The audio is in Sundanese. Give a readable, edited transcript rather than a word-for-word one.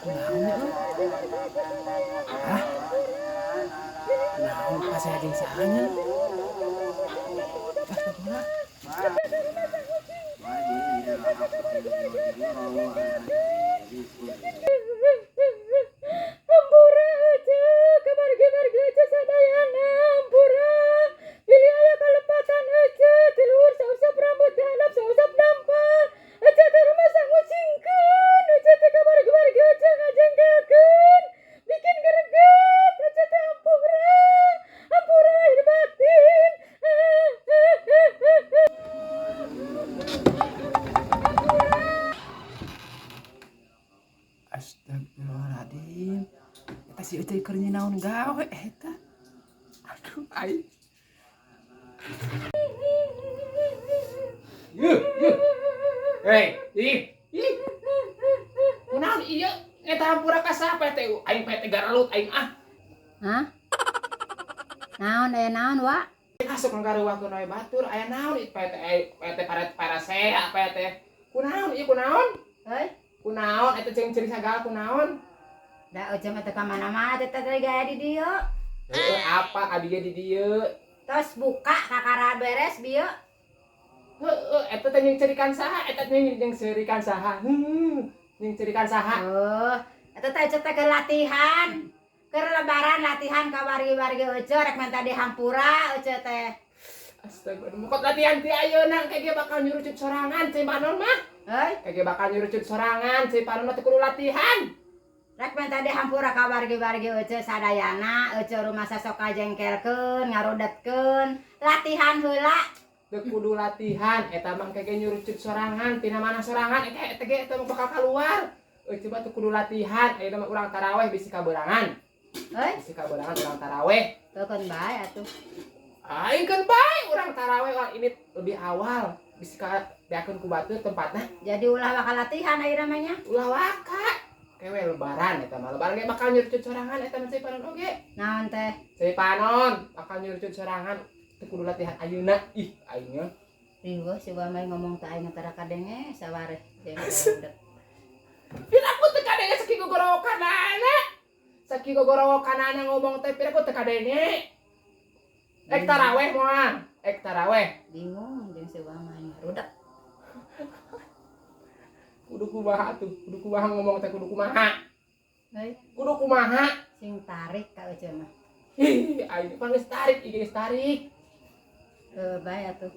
Kunaon ya euy? Hah? Kunaon pasea jeung saha nya? Ah, kumaha? Hampura Ece, ka wargi-wargi Ece sadayana, hampura. Bilih aya kalepatan Ece, ti luhur sausap rambut ti handap sausap dampal. Ece teh rumasa ngucingkeun, Ece teh ka wargi-wargi Ece ngajengkelkeun, bikin greget, Ece teh hampura. Hampura lahir batin. Astagfirullahaladzim. Eta si Ece keur nyinaon gawe eta. Aduh, aing. Yuh, yuh. Hei, ih, ih. Kunaon ieu? Eta hampura ka saha teh? Aing teh garalut aing ah. Hah? Naon aya naon, Wa? Asup ngagarewakeun we batur, aya naon ieu teh teh para parasea apa teh? Kunaon ieu kunaon? Heuy, Kunaon eta jeung ciri sagala kunaon? Da Ece mah teu ka mana-mana teh teh gaya di dieu. Heueuh, apa abi ge di dieu? Tos buka kakara beres bieu. Heueuh, eta teh jeung cerikan saha? Eta teh jeung cerikan saha? Jeung cerikan saha? Oh, eta teh Ece teh keur latihan. Keur lebaran latihan ka wargi-wargi Ece rek minta dihampura Ece teh. Astaga, mukot latihan ti ayeuna engke ge bakal nyurucut sorangan cai panon mah. Heuy, Engke ge bakal nyurucut sorangan cai panon mah teu kudu latihan. Rek minta dihampura ka wargi-wargi Ece sadayana, Ece rumasa sok ngajengkelkeun, ngarudetkeun, latihan heula. Teu kudu latihan, eta mah engke ge nyurucut sorangan, tina mana sorangan eta eta ge eta mah bakal keluar. Euy coba teu kudu latihan, ayeuna mah urang taraweh bisi kaberangan. Heuy, Bisi kaberangan urang taraweh. teukeun bae atuh. Aing kan bae urang taraweh orang ini lebih awal. Bisi ka beakeun ku batur tempatna. Jadi ulah bakal latihan ayeuna mah nya. Ulah waka. Kewe lebaran eta mah lebaran ge bakal nyurucut sorangan eta mah cai panon oge. Naon teh? Cai panon bakal nyurucut sorangan teu kudu latihan ayeuna. Ih, aing nya. Riweuh si Wa mah ngomong teh aing tara kadenge sawareh jeung budak. Pira aku teu kadenge saking gogorowokanana. Saking gogorowokanana ngomong teh pira aku teu kadenge. Ek taraweh moal, ek taraweh. Bingung jeung si Wa mah rudak. Kudu kumaha tuh, kudu kumaha ngomong teh kudu kumaha. Heuy, Kudu kumaha. Sing tarik ka Ece mah. Ih, aing pan geus tarik, ieu geus tarik. Heuh, bae atuh.